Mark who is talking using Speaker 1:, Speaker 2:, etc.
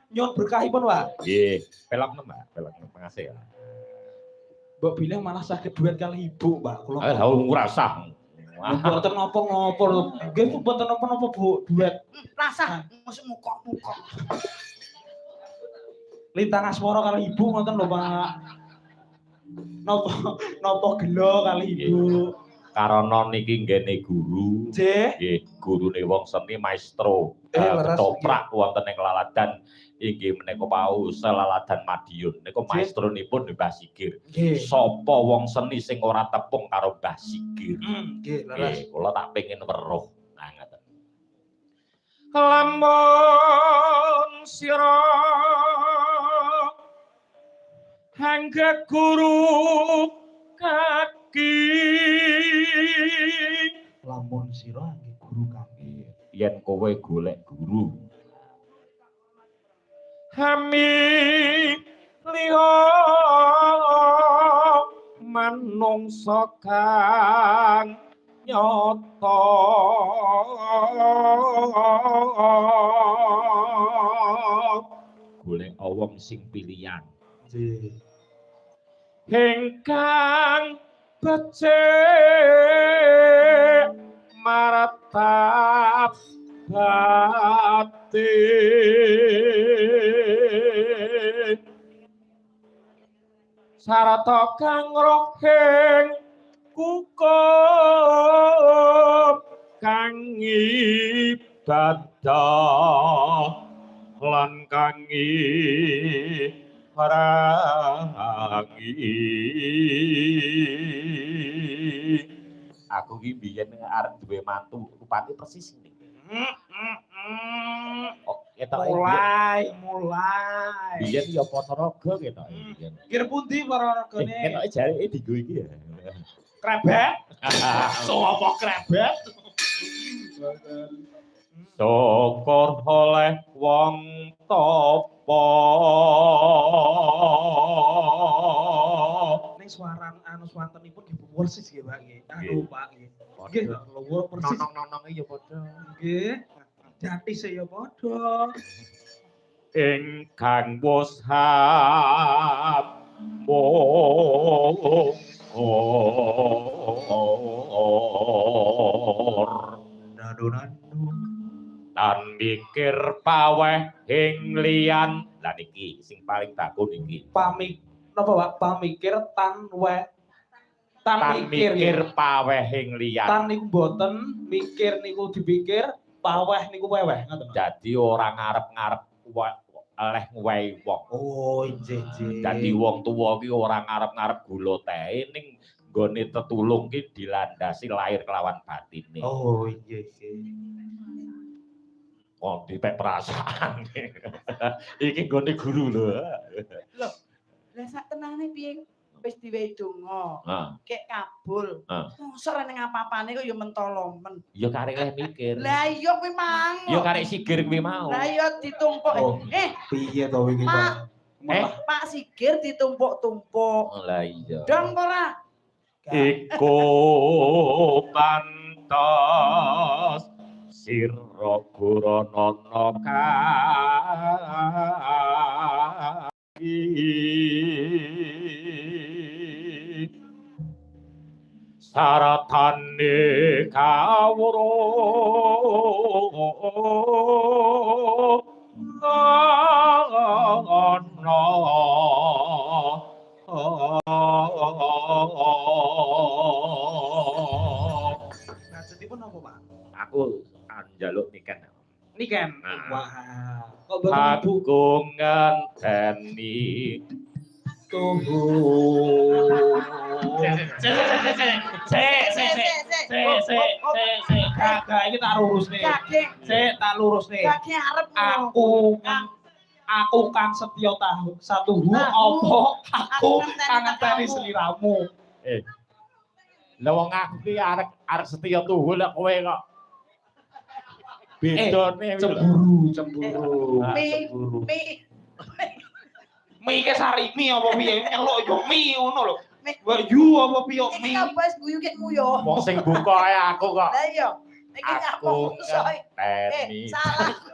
Speaker 1: Nyuwun berkahipun, Pak.
Speaker 2: Nggih, pelok Mbak, pelok makasih ya.
Speaker 1: Mbok bilih malah saged duet kali Ibu, Pak. Kula
Speaker 2: Eh, lha ora sah.
Speaker 1: Mboten napa-napa lho. Nggih, mboten napa-napa, Bu, duet.
Speaker 3: Rasah mosok mukok-mukok.
Speaker 1: Lintang asmara kali Ibu ngoten lho, Pak. Napa napa gelo kali Ibu.
Speaker 2: Karana niki nggene guru.
Speaker 1: Nggih.
Speaker 2: Nggih, gurune wong seni maestro.
Speaker 1: Leres,
Speaker 2: Ketoprak wonten ing Laladan inggih menika wau Selaladan Madiun. Nika maestronipun Mbah Sigir.
Speaker 1: Nggih.
Speaker 2: Sapa wong seni sing ora tepung karo Mbah Sigir?
Speaker 1: Nggih, leres.
Speaker 2: Nggih, kula tak pengin weruh. Nah, ngaten. Lamun sira hangga guru kaki.
Speaker 1: Lamun sira nggih guru kaki.
Speaker 2: Yen kowe golek guru, Hami liya manungsa kang nyata. Golek wong sing pilihan.
Speaker 1: Nggih.
Speaker 2: Ingkang becik maratap batin sarata kang rohing kukup kang ibadah lan kang parangi. Aku ki biyen arep duwe mantu, rupane persis ngene. Oh, ketoke
Speaker 1: Mulai, mulai.
Speaker 2: Biyen ya Ponorogo ketoke biyen.
Speaker 1: Kir pundi para ragane?
Speaker 2: Ketoke jareke digo iki ya.
Speaker 1: Krebet. Sopo krebet?
Speaker 2: Syukur oleh wong topo.
Speaker 1: Ning suaran anu swantenipun nggih persis nggih, Pak nggih. Anu Pak nggih. Nggih, lho persis.
Speaker 2: Nonong-nononge ya padha.
Speaker 1: Nggih. Jati ya padha.
Speaker 2: Ingkang wus mungkur.
Speaker 1: Nando-nando.
Speaker 2: Tan mikir paweh ing liyan. Lah niki sing paling baku niki.
Speaker 1: Pamik napa, Pak? Pamikir tan we tan,
Speaker 2: Tan
Speaker 1: mikir,
Speaker 2: mikir paweh ing liyan.
Speaker 1: Tan niku mboten, mikir niku dipikir, paweh niku weweh ngoten.
Speaker 2: Dadi ora ngarep-ngarep oleh ngwehi wong.
Speaker 1: Oh, injih, injih.
Speaker 2: Dadi wong tuwa ki ora ngarep-ngarep gula teh ning nggone tetulung ki dilandasi lahir kelawan batine.
Speaker 1: Oh, injih, injih.
Speaker 2: Wong dipek perasaan. Iki nggone guru lho.
Speaker 3: Lho, lah sak tenane piye wis diwehi donga, kek kabul. Mosok ora ning apa-apane kok ya mentolomen.
Speaker 2: Ya karek leh mikir.
Speaker 3: Lah iya kuwi mang.
Speaker 2: Ya karek Sigir kuwi mau.
Speaker 3: Lah iya ditumpuk.
Speaker 1: Oh. Piye to iki,
Speaker 3: Pak?
Speaker 1: Pak.
Speaker 3: Pak Sigir ditumpuk-tumpuk.
Speaker 2: Lah iya.
Speaker 3: Dong ora?
Speaker 2: Iku pantes sira guranana kaki saratane kawruh ana.
Speaker 1: Maksudipun napa, Pak?
Speaker 2: Aku njaluk niken.
Speaker 1: Niken.
Speaker 2: Nah.
Speaker 1: Wah, kok mboten Ibu
Speaker 2: Aku ngenteni
Speaker 1: tunggu. Sik sik sik sik sik sik sik sik sik gak iki tak lurusne. Sik tak lurusne.
Speaker 3: Gage arep
Speaker 1: Aku kang setya tahu satuhu apa aku kang ngenteni sliramu.
Speaker 2: Lah wong aku ki arep setya tuhu lah kowe kok. Bedone
Speaker 1: cemburu, cemburu,
Speaker 3: cemburu.
Speaker 1: Mi ke sarimi apa piye? Nyeluk yo mi ngono lho. Wah yu apa piye mi?
Speaker 3: Iki kabeh guyu kek nguyo.
Speaker 2: Wong sing buka ae aku kok.
Speaker 3: Lah iya. Iki nyapa
Speaker 2: Aku
Speaker 3: musuhe?
Speaker 2: ngenteni.
Speaker 3: Salah.